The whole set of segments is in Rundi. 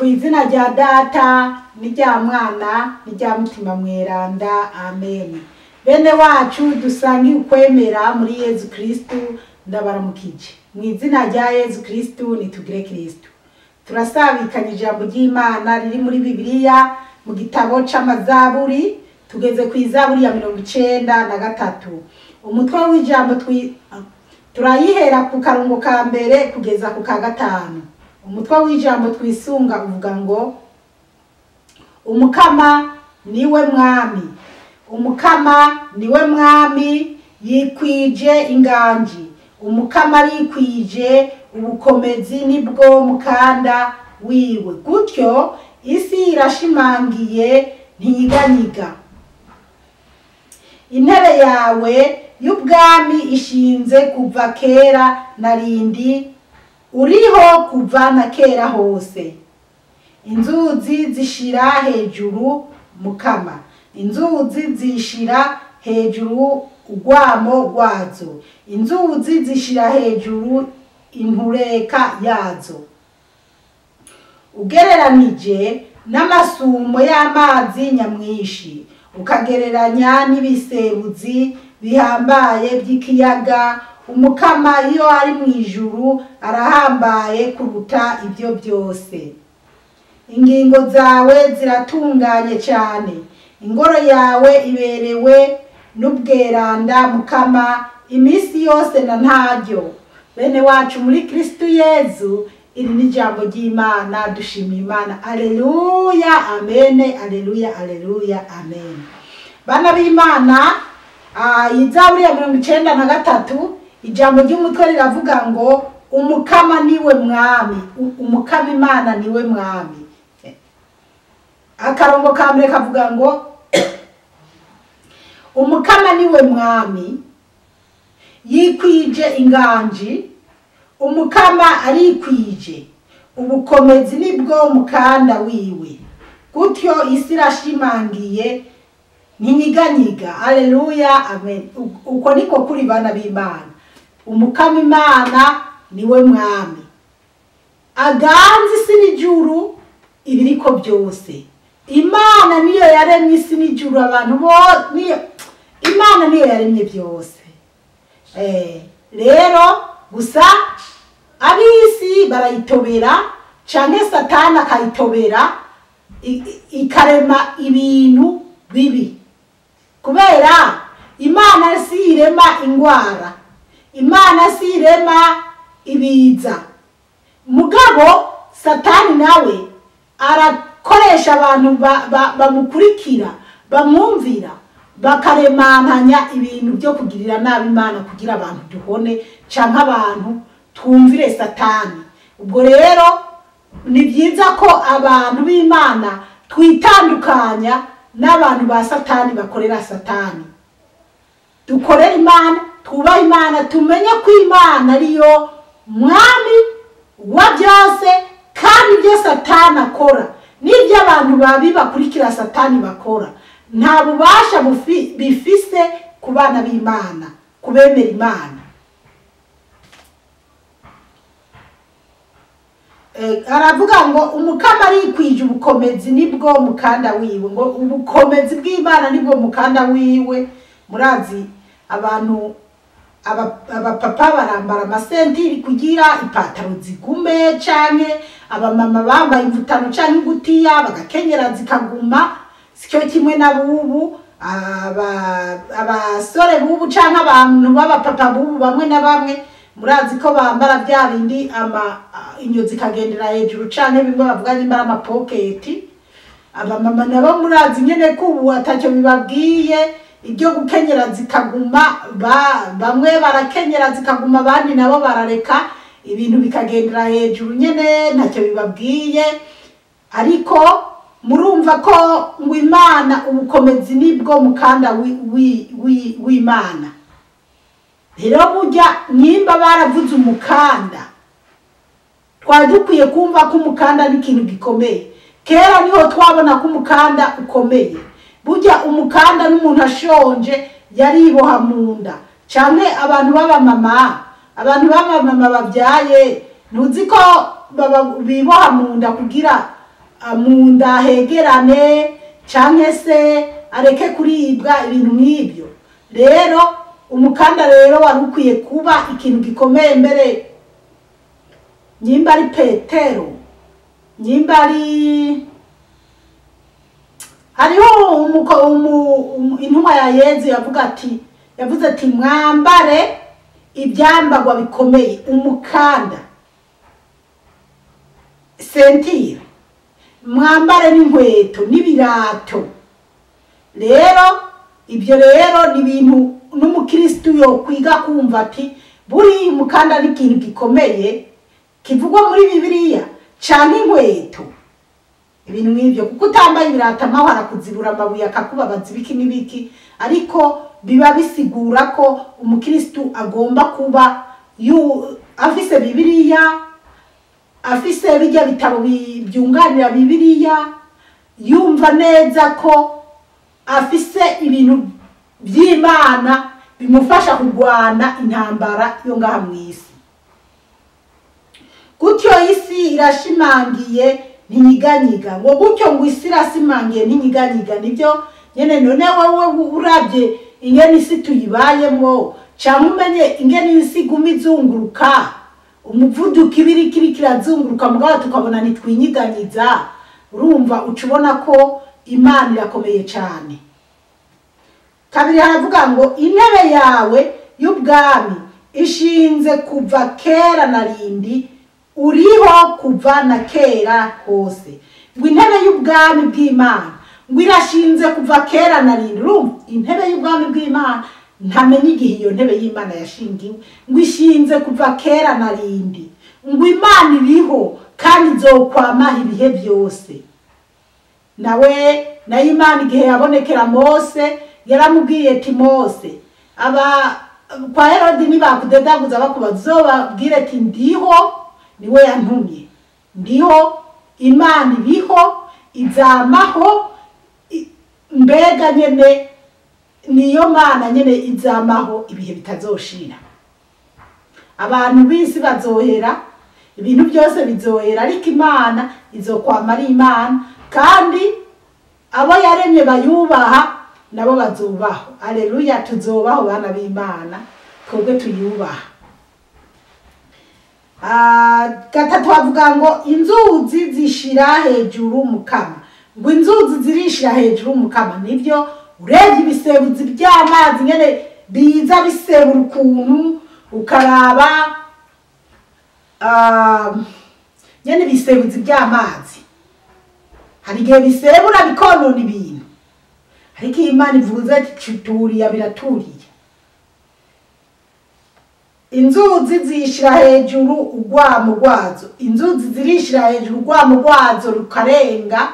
Ku izina rya Data n'irya Mwana n'irya Mutima Mweranda, amen. Bene wacu dusangiye ukwemera muri Yezu Kristu, ndabaramukije mu izina rya Yezu Kristu. Nitugire Kristu. Turasabikanya ijambo ry'Imana riri muri Bibiliya mu gitabo c'Amazaburi. Tugeze ku izaburi ya 93. Umutwe w'ijambo turayihera ku karongo ka mbere kugeza ku ka gatanu. Umutwe w'ijambo twisunga uvuga ngo: "Umukama niwe mwami, Umukama niwe mwami, yikwije inganji. Umukama arikwije, ubukomezi nibwo mukanda wiwe. Gutyo isi irashimangiye, ntiyiganyiga. Intebe yawe y'ubwami ishinze kuva kera na rindi, uriho kuva na kera hose. Inzuzi zishira hejuru Mukama, inzuzi zishira hejuru urwamo rwazo, inzuzi zishira hejuru intureka yazo. Ugereranije n'amasumo y'amazi nyamwinshi, ukagereranya n'ibisebuzi bihambaye by'ikiyaga, Umukama iyo ari mu ijuru arahambaye kuruta ibyo byose. Ingingo zawe ziratunganye cyane, ingoro yawe iberewe n'ubweranda, Mukama, iminsi yose na ntaryo." Bene wacu muri Kristu Yezu, iri ni ijambo ry'Imana. Dushima Imana. Aleluya, amene, aleluya, aleluya, amen. Bana b'Imana, iyi zaburi ya 93, ijambo ry'umutwe riravuga ngo: "Umukama niwe mwami, Umukama Imana niwe mwami." Akarongo ka mbere kavuga ngo: "Umukama niwe mwami, yikwije inganji. Umukama arikwije, ubukomezi nibwo mukanda wiwe. Gutyo isi irashimangiye, ntinyiganyiga." Aleluya, amen. Uko niko kuri, bana b'Imana. Umukama Imana niwe mwami, aganza isi n'ijuru, ibiriko byose. Imana niyo yaremye isi n'ijuru, abantu bo niyo. Imana niyo yaremye byose. Rero gusa ab'isi barayitobera, canke Satani akayitobera, ikarema ibintu bibi. Kubera Imana si irema ingwara, Imana si irema ibiza, mugabo Satani nawe arakoresha abantu bamukurikira, bamwumvira, bakaremantanya ibintu byo kugirira nabi Imana, kugira abantu duhone canke abantu twumvire Satani. Ubwo rero ni byiza ko abantu b'Imana twitandukanya n'abantu ba Satani, bakorera Satani. Dukorera Imana, twubaha Imana, tumenye ko Imana ariyo mwami wa byose, kandi ibyo Satani akora n'ibyo abantu babi bakurikira Satani bakora nta bubasha bifise ku bana b'Imana, kubemera Imana. Aravuga ngo: "Umukama arikwije, ubukomezi nibwo mukanda wiwe." Ngo ubukomezi bw'Imana nibwo mukanda wiwe. Murazi abantu abapapa barambara amasentiri kugira ipataro zigume, canke abamama bambaye imvutano canke ingutiya, bagakenyera zikaguma. Sicyo kimwe n'abubu, abasore bubu canke abantu b'abapapa bubu, bamwe na bamwe murazi ko bambara bya bindi ama inyo zikagendera hejuru, canke bimwe bavuga nimba ari amapoketi. Abamama nabo murazi nyene ko ubu atacyo bibabwiye ibyo gukenyera zikaguma. Bamwe barakenyera zikaguma, abandi nabo barareka ibintu bikagendera hejuru nyene, ntacyo bibabwiye. Ariko murumva ko ngo Imana, ubukomezi nibwo mukanda w'Imana. Rero burya nyimba baravuze umukanda, twari dukwiye kumva ko umukanda ni ikintu gikomeye. Kera niho twabona ko umukanda ukomeye. Burya umukanda, n'umuntu ashonje yariboha mu nda, canke abantu b'abamama, abantu b'abamama babyaye, ntuzi ko biboha mu nda kugira mu nda hegerane canke se areke kuribwa, ibintu nk'ibyo. Rero umukanda rero wari ukwiye kuba ikintu gikomeye. Mbere nyimba ari Petero, nyimba ari hariho intumwa ya Yezu yavuze ati mwambare ibyambagwa bikomeye, umukanda, sentire, mwambare n'inkweto n'ibirato. Rero ibyo rero ni ibintu n'umukristu yokwiga kumva ati buri umukanda ni ikintu gikomeye kivugwa muri Bibiliya, canke inkweto, ibintu nk'ibyo, kuko utambaye ibirato amahwa arakuzibura amabuye akakubabaza ibiki n'ibiki. Ariko biba bisigura ko umukristu agomba kuba afise Bibiliya, afise bijya bitabo byunganira Bibiliya, yumva neza ko afise ibintu by'Imana bimufasha kurwana intambara yo ngaha mw'isi. Gutyo isi irashimangiye ntinyiganyiga, ngo gutyo ngo isi irasimangiye ntinyiganyiga, nibyo nyene. None wowe urabye ingene isi tuyibayemwo, canke umenye ingene isi iguma izunguruka, umuvuduko ibiri kiriko irazunguruka, mugabo tukabona ntitwinyiganyiza, urumva uca ubona ko Imana irakomeye cane. Kabiri haravuga ngo intebe yawe y'ubwami ishinze kuva kera na rindi, uriho kuva na kera hose. Ngo intebe y'ubwami bw'Imana ngo irashinze kuva kera na rindi. Urumva intebe y'ubwami bw'Imana, ntamenye igihe iyo ntebe y'Imana yashingiwe, ngo ishinze kuva kera na rindi, ngo Imana iriho kandi izokwamaho ibihe byose. Nawe nayo Imana igihe yabonekera Mose yaramubwiye ati Mose, aba kwa Herodi nibakudedaguza bakubaza uzobabwire ati ndiho, niwe yantumye, ndiho, Imana iriho, izamaho, mbega nyene niyo Mana nyene izamaho ibihe bitazoshira. Abantu b'isi bazohera, ibintu byose bizohera, ariko Imana izokwama ari Imana, kandi abo yaremye bayubaha nabo bazubaho. Aleluya, tuzobaho bana b'Imana, twebwe tuyubaha. Gatatu avuga ngo inzuzi zishira hejuru mukama, ngo inzuzi zirishira hejuru mukama. Nibyo, urebye ibisebuzi by'amazi nyene biza bisebura ukuntu, ukaraba nyene ibisebuzi by'amazi, hari igihe bisebura bikonona ibintu, ariko Imana ivuze ati turiya biraturiye. Inzuzi zishira hejuru urwamo rwazo, inzuzi zirishira hejuru urwamo rwazo rukarenga.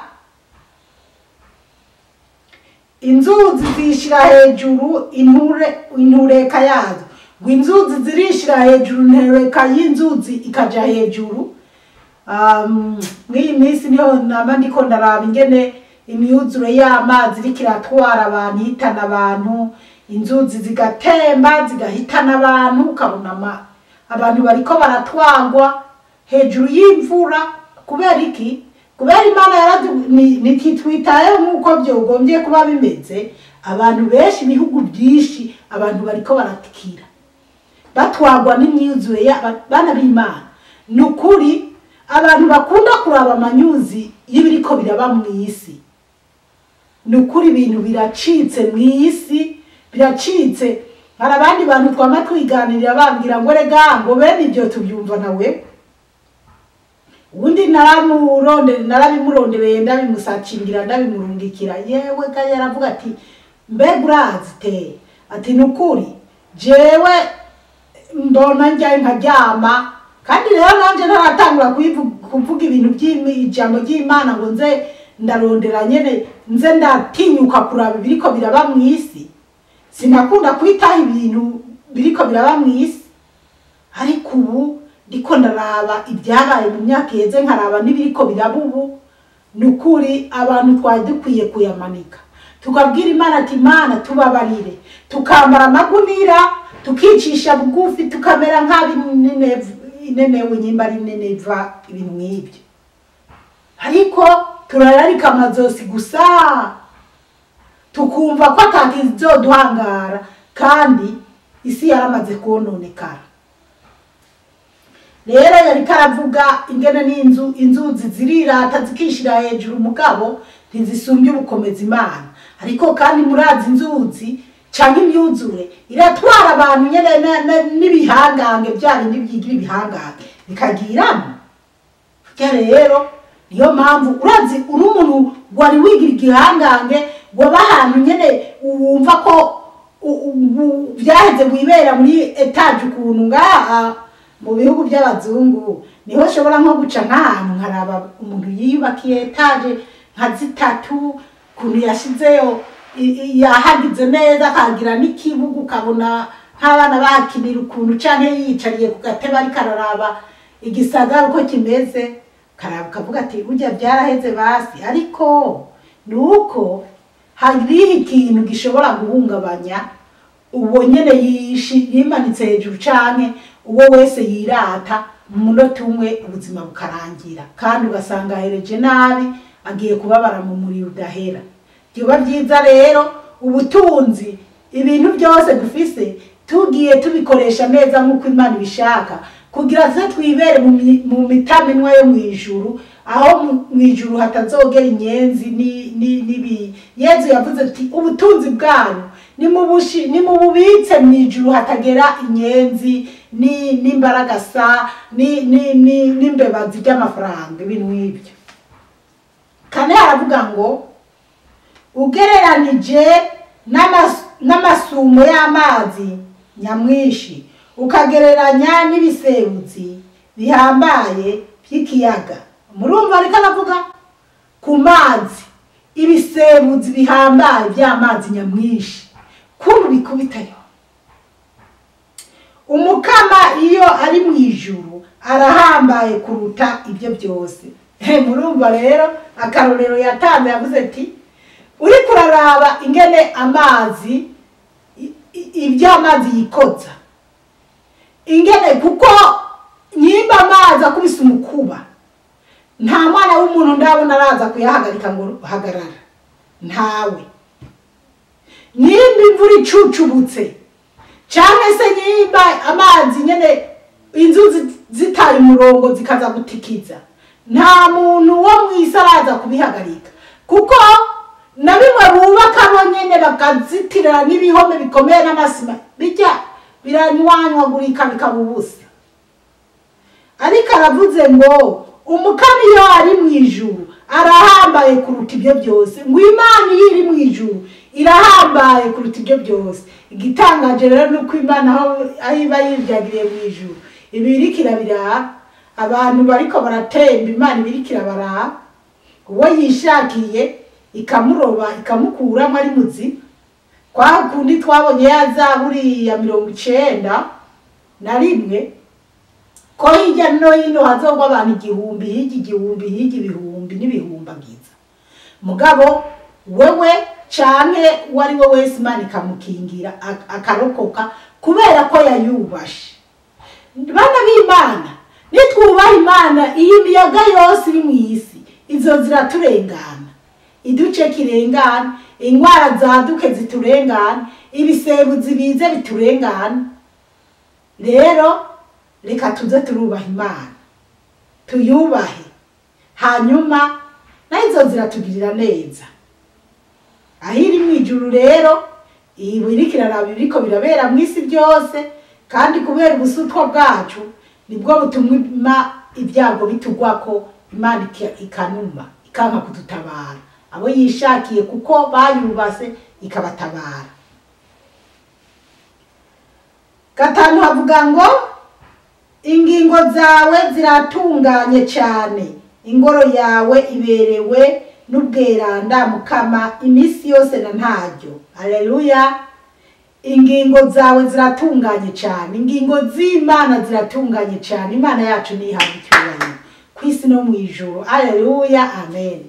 Inzuzi zishira hejuru intureka yazo, ngo inzuzi zirishira hejuru intureka y'inzuzi ikaja hejuru. Mw'iyi minsi niho naba ndiko ndaraba ingene imyuzure y'amazi iriko iratwara abantu, ihitana abantu, inzuzi zigatemba zigahitana abantu, ukabona abantu bariko baratwangwa hejuru y'imvura. Kubera iki? Kubera Imana ntitwitayeho nk'uko byogombye kuba bimeze. Abantu benshi, ibihugu byinshi, abantu bariko baratikira batwagwa n'imyuzure bana b'Imana. Ni ukuri abantu bakunda kuraba amanyuzi y'ibiriko biraba mw'isi, ni ukuri ibintu biracitse mw'isi, biracitse. Hari abandi bantu twama twiganirira bambwira ngo rega ngo bene ibyo tubyumva nawe. Ubundi narabimurondereye, ndabimusacingira, ndabimurungikira, yewe ga yaravuga ati mbega urazi te, ati ni ukuri jewe mbona njyayo nkaryama. Kandi rero nanje ntaratangura kuvuga ibintu by'ijambo ry'Imana ngo nze ndarondera nyene, nze ndatinyuka kuraba ibiriko biraba mw'isi. Sinakunda kwitaho ibintu biriko biraba mw'isi, ariko ubu ndiko ndaraba ibyabaye mu myaka iheze, nkaraba n'ibiriko biraba ubu. Ni ukuri abantu twari dukwiye kuyamanika, tukabwira Imana ati Imana tubabarire, tukambara amagunira, tukicisha bugufi, tukamera nk'ab'inenewe, nyimba ari Nineva, ibintu nk'ibyo. Ariko turararika amazosi gusa tukumva ko atakizoduhangara, kandi isi yaramaze kononekara. Rero yariko aravuga ingene n'inzu inzuzi zirirata zikishira hejuru, mugabo ntizisumbye ubukomezi Imana. Ariko kandi murazi inzuzi canke imyuzure iratwara abantu nyene n'ibihangange bya bindi byigira ibihangange bikagiramo. Rero niyo mpamvu urazi uri umuntu wari wigira igihangange waba ahantu nyene wumva ko vyaheze wibera muri etaje ukuntu ngaha mu bihugu by'abazungu, niho ushobora nko guca nk'ahantu nkaraba umuntu yiyubakiye etaje nka zitatu, ukuntu yashizeyo yahagize neza akagira n'ikibuga, ukabona nk'abana bahakinira ukuntu, canke yiyicariye ku gatebe ariko araraba igisagara uko kimeze, karaba ukavuga ati burya byaraheze basi. Ariko nuko hariho ikintu gishobora guhungabanya uwo nyene yimanitse hejuru canke uwo wese yirata, mu munota umwe ubuzima bukarangira, kandi ugasanga ahereje nabi, agiye kubabara mu muriro udahera. Byoba byiza rero ubutunzi ibintu byose dufise tugiye tubikoresha neza nk'uko Imana ibishaka, kugira se twibere mu mitamenwa yo mwijuru, aho mwijuru hatazogera inyenzi nibi. Yezu yavuze ati ubutunzi bwanyu nimububitse mwijuru hatagera inyenzi n'imbaragasa n'imbeba zirya amafaranga, ibintu nk'ibyo. Kane aravuga ngo ugereranije n'amasumo y'amazi nyamwinshi, ukagereranya n'ibisebuzi bihambaye by'ikiyaga. Murumva ariko aravuga ku mazi, ibisebuzi bihambaye by'amazi nyamwinshi, kuntu bikubitayo. Umukama iyo ari mu ijuru arahambaye kuruta ibyo byose. Murumva rero akarorero yatanze, yavuze ati uri kuraraba ingene amazi ibyo amazi yikoza ingene, kuko nyimba amazi akubise umukuba nta mwana w'umuntu ndabona araza kuyahagarika ngo hagarara, ntawe. Nyimba imvura icucubutse canke se nyimba amazi nyene inzuzi zitaye umurongo zikaza gutikiza, nta muntu wo mw'isi araza kubihagarika, kuko na bimwe bubaka bo nyene bakazitirira n'ibihome bikomeye n'amasima bijya biranywanyagurika bikaba ubusa. Ariko aravuze ngo umukama iyo ari mu ijuru arahambaye kuruta ibyo byose, ngo Imana iyo iri mu ijuru irahambaye kuruta ibyo byose. Igitangaje rero nuko Imana aho iba yivyagiriye mu ijuru ibiriko irabiraha, abantu bariko baratemba, Imana ibiriko irabaraha, uwo yishakiye ikamuroba ikamukuramo ari muzima. Kwa kundi twabonye ya zaburi ya 91 ko hirya no hino hazogwa abantu igihumbi, hirya igihumbi, hirya ibihumbi n'ibihumbagiza. Mugabo wewe canke uwari we wese Imana ikamukingira akarokoka kubera ko yayubashe. Bana b'Imana, nitwubaha Imana, iyi miyaga yose iri mw'isi izo ziraturengana, iduce kirengana, ingwara zaduke ziturengana, ibisebuzi bize biturengana. Rero reka tuze turubaha Imana, tuyubahe, hanyuma nazo ziratugirira neza. Aho iri mwijuru rero ibiriko iraraba ibiriko birabera mw'isi byose, kandi kubera ubusutwa bwacu nibwo butuma ibyago bitugwako, Imana ikanuma ikanka kudutabara, abo yishakiye kuko bayubase ikabatabara. Gatanu havuga ngo ingingo zawe ziratunganye cyane, ingoro yawe iberewe n'ubweranda mukama iminsi yose na ntaryo. Haleluya. Ingingo zawe ziratunganye cyane, ingingo z'Imana ziratunganye cyane. Imana yacu nihabwe icyubahiro kw'isi no mw'ijuru. Haleluya, amen.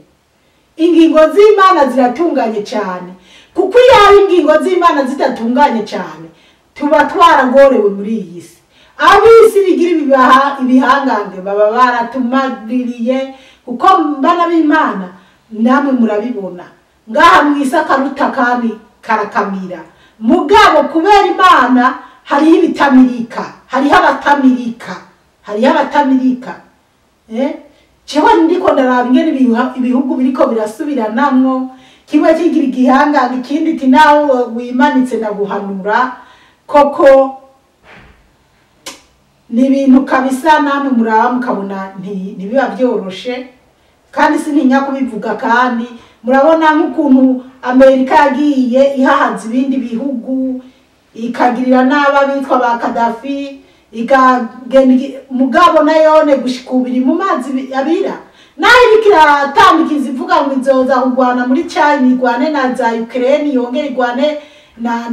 Ingingo z'Imana ziratunganye cyane, kuko iyo ingingo z'Imana zidatunganye cyane tuba twaragorewe muri iyi si. Ab'isi bigira ibihangange baba baratumaririye, kuko bana b'Imana Namwe murabibona ngaha mw'isi, akaruta kandi karakamira. Mugabo kubera Imana hariho ibitamirika, hariho abatamirika, hariho abatamirika. Jewe ndiko ndaraba ingene ibihugu biriko birasubiranamwo, kimwe kigira igihangange, ikindi iti nawe wimanitse ndaguhanura. Koko ni ibintu kabisa, namwe muraba mukabona ntibiba byoroshe. Kandi sintinya kubivuga, kandi murabona nk'ukuntu Amerika yagiye ihahaza ibindi bihugu, ikagirira n'aba bitwa ba Kadafi, ikagenda mugabo nayone gushika ubu iri mu mazi abira. Naho iriko iratambikiza ivuga ngo izoza kurwana muri China, igwane na za Ukraine, yongere igwane na